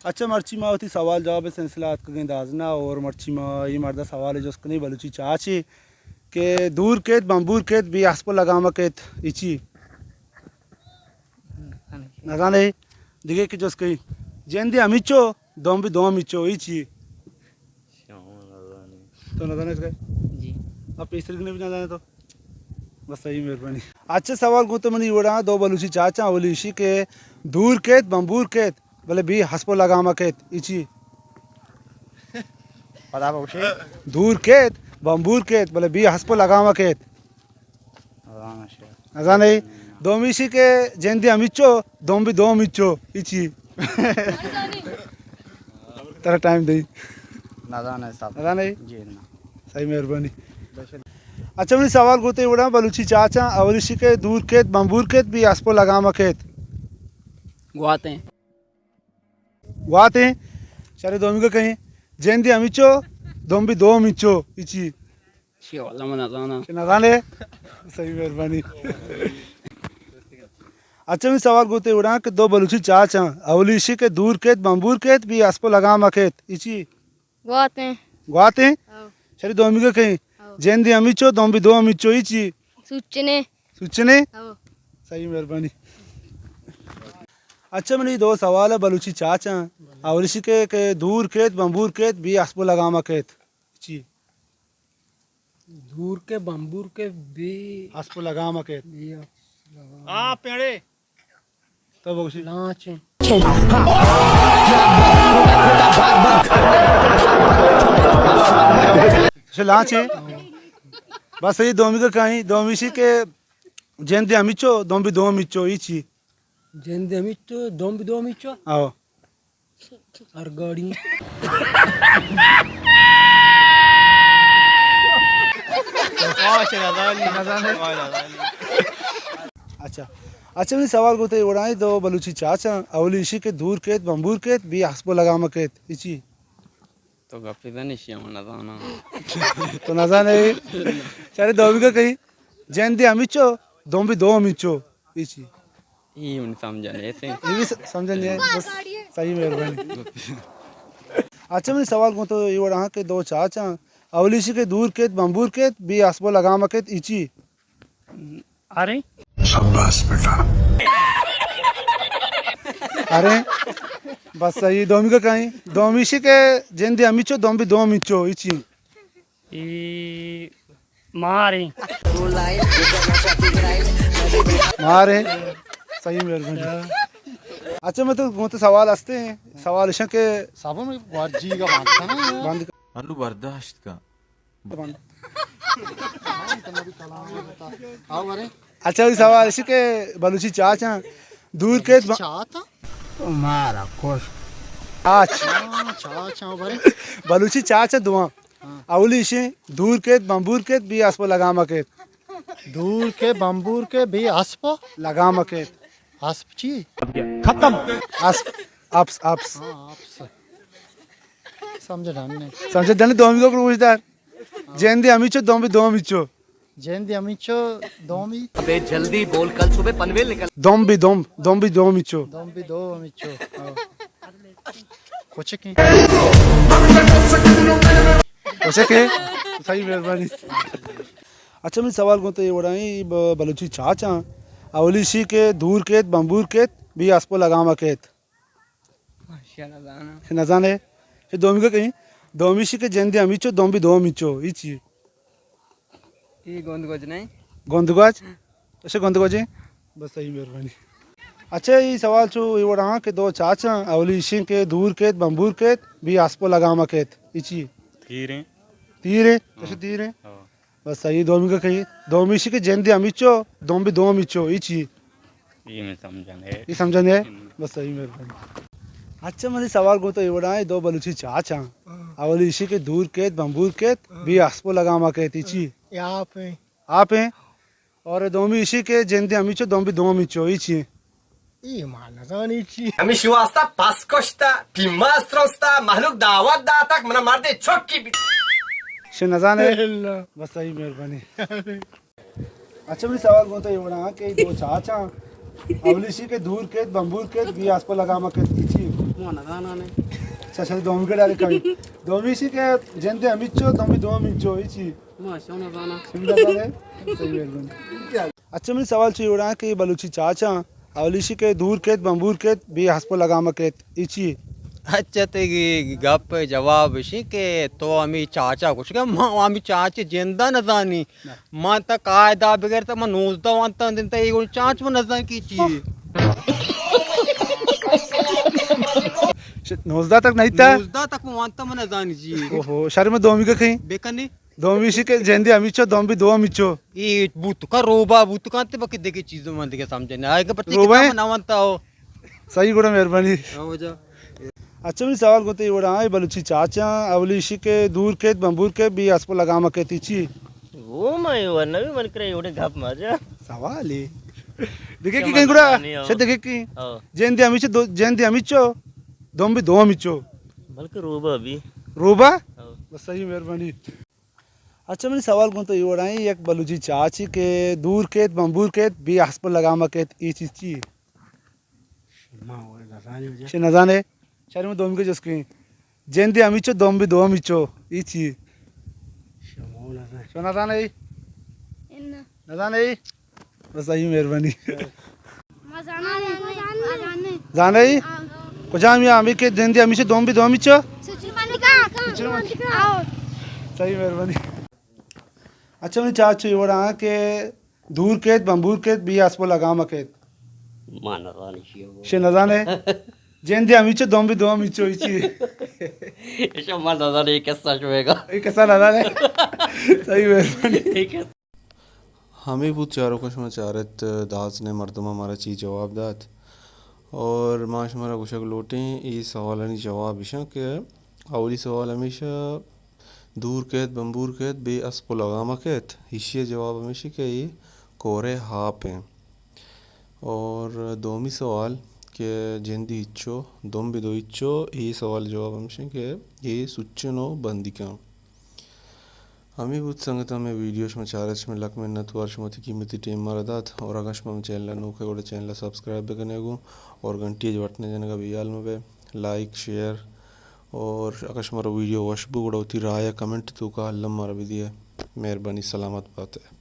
اچھا، مرچی ما وتی سوال جواب سلسلہ اتکگیں دازنا، اور مرچی ما اے مردا سوال جست کنیں، بلوچی چاچے کہ دور کیت، بمبور کیت، بے اسپ و لگام کیت، اے چی؟ نزانے؟ دگہ کہ جست کنیں، جندے ہمیچو، دم بی دو ہمیچو، اے چی؟ تو نزانے اس کا؟ جی۔ اب پیسر گنے بھی نزانے تو؟ بس صحیح، مہربانی۔ اچھا سوال گوں تو منی وڑا دو بلوچی چاچاں، اولی ایشی کہ دور کیت، بمبور کیت، بلے بے ہسپ و لگام کیت، اے چی؟ پدا بگوشے۔ دور کیت، بمبور کیت، بلے بے ہسپ و لگام کیت۔ نزانے؟ دومی ایشی کہ جندے ہمیچو، دم بی دو ہمیچو، اے چی؟ ترا ٹائم دئی۔ نزانے صاحب۔ نزانے؟ جی نہ۔ صحیح، مہربانی۔ اچھا، منی سوال گوں تو اے وڑا بلوچی چاچاں، اولی ایشی کہ دور کیت، بمبور کیت، بے اسپ و لگام کیت۔ گواتیں۔ گواتیں۔ شر، دومی کو کہیں۔ جندے ہمیچو، دم بی دو ہمیچو، اے چی؟ شی واللہ من نزاناں۔ شی نزانے؟ صحیح، مہربانی۔ اچھا، منی سوال گوں تو اے وڑا کہ دو بلوچی چاچاں، اولی ایشی کہ دور کیت، بمبور کیت، بے اسپ و لگام کیت، اے چی؟ گواتیں۔ گواتیں؟ ہو۔ شری دومی کو کہیں۔ ہو۔ جندے ہمیچو، دم بی دو ہمیچو، اے چی؟ سوچنے۔ سوچنے؟ ہو۔ صحیح، مہربانی۔ اچھا، منی دو سوال بلوچی چاچاں۔ اولی ایشی کہ، کہ دور کیت، بمبور کیت، بے اسپ و لگام کیت، اے چی؟ دور کے، بمبور کے، بے اسپ و لگام کیت۔ بے اسپ لگام۔ ہاں، پیڑے۔ تو بگوشی۔ لانچ ایں۔ اچھا، لانچ ایں۔ بس اے دومی کو کہیں، دومی ایشی کہ جندے ہمیچو، دم بی دو ہمیچو، اے چی؟ جندے ہمیچو، دم بی دو ہمیچو؟ آؤ۔ ہر گاڑی۔ اچھا۔ اچھا، منی سوال گوں تو اے وڑا ایں، دو بلوچی چاچاں، اولی ایشی کہ دور کیت، بمبور کیت، بے اسپ و لگام کیت، اے چی؟ تو گپے دنشی ہم نزاناں۔ تو نزانے؟ شر، دومی کو کہیں۔ جندے ہمیچو، دم بی دو ہمیچو، اے چی؟ اے من سمجھا نہیں تھے۔ اے بھی س-، سمجھا نہیں ہے، بس صحیح، مہربانی۔ اچھا، منی سوال گوں تو اے وڑا ہاں کہ دو چاچاں، اولی ایشی کہ دور کیت، بمبور کیت، بے اسپ و لگام کیت، اے چی؟ ارے۔ شاباش بیٹا۔ ارے، بس صحیح، دومی کو کہیں۔ دومی ایشی کہ جندے ہمیچو، دم بی دو ہمیچو، اے چی؟ اے ماریں۔ ماریں۔ صحیح، مہربانی۔ اچھا، من تو، من تو سوال ہستے ہیں۔ سوال ایشاں کہ صاحب، میں گوارجی کا بات تھا نا۔ بند۔ انو برداشت کا۔ بند۔ اچھا، اے سوال ایشی کہ بلوچی چاچاں دور کیت ب-، چاچاں؟ مارا کوش۔ چاچ۔ ہاں، چاچاں بارے۔ بلوچی چاچاں دواں۔ ہاں۔ اولی ایشی دور کیت، بمبور کیت، بے اسپ و لگام کیت۔ دور کے، بمبور کے، بے اسپ و؟ لگام کیت۔ اسپ چی؟ ختم۔ اسپ، اپس، اپس۔ ہاں، اپس۔ سمجھا نہیں۔ سمجھا نہیں، دومی کو پروش دار۔ جندے ہمیچو، دم بی دو ہمیچو۔ جندے ہمیچو، دم بی۔ ابے جلدی بول، کل صبح پنویل نکل۔ دم بی دو، دم بی دو ہمیچو۔ دم بی دو ہمیچو۔ ہاں۔ کچکیں۔ کچکیں؟ صحیح، مہربانی۔ اچھا، منی سوال گوں تو اے وڑا ایں، ب-، بلوچی چاچاں۔ اولی ایشی کہ دور کیت، بمبور کیت، بے اسپ و لگام کیت۔ ماشاءاللہ، نزاناں۔ نزانے؟ اے دومی کو کہیں؟ دومی ایشی کہ جندے ہمیچو، دم بی دو ہمیچو، اے چی؟ اے گوند گوج نہیں؟ گوند گوج؟ اچھا، گوند گوج ایں؟ بس صحیح، مہربانی۔ اچھا، اے سوال چو اے وڑا ہاں کہ دو چاچاں، اولی ایشی کہ دور کیت، بمبور کیت، بے اسپ و لگام کیت، اے چی؟ تیر ایں۔ تیر ایں؟ ہاں۔ اچھا، تیر ایں؟ ہاں۔ بس صحیح، دومی کو کہیں۔ دومی ایشی کہ جندے ہمیچو، دم بی دو ہمیچو، اے چی؟ اے من سمجھا نہیں۔ اے سمجھا نہیں؟ ہم۔ بس صحیح، مہربانی۔ اچھا، منی سوال گوں تو اے وڑا ایں، دو بلوچی چاچاں۔ ہاں۔ اولی ایشی کہ دور کیت، بمبور کیت، ہاں۔ بے اسپ و لگام کیت، اے چی؟ اے آپ ایں۔ آپ ایں؟ اور دومی ایشی کہ جندے ہمیچو، دم بی دو ہمیچو، اے چی؟ اے ما نزانیں چی۔ ہمیشی واسطہ پس کشتا، پیماز ترستا، مہلوک دعوت داتگ، منا مردے چکی بیت۔ شے نزانے؟ اللہ۔ بس صحیح، مہربانی۔ اچھا، منی سوال گوں تو اے وڑا ہاں کہ دو چاچاں، اولی ایشی کہ دور کیت، بمبور کیت، بے اسپ و لگام کیت، اے چی؟ ما نزاناں۔ اچھا، چلو دومی گڑا کبھی۔ دومی سی کہ جندے ہمیچو، دومی دو ہمیچو، ایچی۔ ما شو نزاناں۔ شو نزانے؟ صحیح، مہربانی۔ اچھا، منی سوال چی وڑا کہ بلوچی چاچاں، اولی سی کہ دور کیت، بمبور کیت، بے اسپ و لگام کیت، ایچی۔ اچھا، تے گپ جواب اشی کہ تو ہمیں چاچا کچھ کہ ما ہمیں چاچے جندا نزانی۔ من تا قاعدہ بغیر تا من نوزدہ وانتا دن تا ایگو چانچ من نزان کی چی۔ ش-، نوزدہ تک نہیں تا؟ نوزدہ تک من وانتا من نزانی جی۔ اوہو، شر میں دومی کا کہیں؟ بکنی۔ دومی سی کہ جندی ہمیچو، دومی دو ہمیچو۔ ای بوت کا روبا بوت کانتے بکی دیگه چیز من دیگه سمجھنے۔ آئے کہ پرچی روبا کتاب ہے؟ من نہ وانتا ہو۔ صحیح گڑا مہربانی۔ ہاں، ہو جا۔ اچھا، منی سوال گوں تئی وڑا اے بلوچی چاچاں، اولی اشی کہ دور کیت، بمبور کیت، بے اسپ و لگام کیت، ایچی۔ وہ میں ورنہ بھی من کرے اوڑے گپ ما جا۔ سوال ہے۔ دیکھے کی کہیں گڑا؟ شہ دیکھے کی؟ ہاں۔ جندی ہمیچو دو، جندی ہمیچو، دومی دو ہمیچو۔ بلکہ روبا بھی۔ روبا؟ ہاں۔ بس صحیح، مہربانی۔ اچھا، منی سوال گوں تئی وڑا اے، یک بلوچی چاچی کہ دور کیت، بمبور کیت، بے اسپ و لگام کیت، ایچی چی؟ ما وہ نزانی وجہ۔ شے نزانے؟ شر میں دومی کو جس کہیں۔ جندی ہمیچو، دومی دو ہمیچو۔ ایچی۔ شما نزان۔ شو نزانے؟ نزانے؟ بس صحیح، مہربانی۔ ما زاناں۔ زاناں؟ کجام یا ہمیں کہ جندی ہمیچو، دومی دو ہمیچو؟ صحیح، مہربانی۔ اچھا، منی چاچو اے وڑا کہ دور کیت، بمبور کیت، بے اسپ و لگام کیت۔ ما نزانی چی ہو۔ شے نزانے؟ جندی ہمیچو، دومی دو ہمیچو، ایچی۔ ایشا ما نزانے، اے قصہ شوئے گا۔ اے قصہ نزانے۔ صحیح، مہربانی۔ ہمے بوت چاروکاں، شما چارت دازنیں مردماں مارا چی جواب دات۔ اور ما شمارا گوشگ لوٹیں، اے سوالانی جواب ایشاں کہ اولی سوال ہمیشہ دور کیت، بمبور کیت، بے اسپ و لگام کیت۔ ایشی ءِ جواب ہمیشی کہ اے کورے ہاپ ایں۔ اور دومی سوال کہ جندی ہچو، دمبی دو ہچو، اے سوال جواب ہمیشی کہ اے سچن و بندیکاں۔ ہمے بوت سنگتاں، مئے ویڈیو شما چارت، شمئے لک منت وار، شما وتی قیمتی ٹیم مارا دات۔ اور اگاں شما مئے چینل ءَ نوک ئے گڑا چینل ءَ سبسکرائب بکنے گوں اور گھنٹی ءِ بٹن ءِ جنگ ءَ بے ہیال مبے۔ لائک، شیئر اور اگاں شمارا ویڈیو وش بو گڑا وتی رائے ءَ کمنٹ توکا الم مارا بدیے۔ مہربانی، سلامت بات ئے۔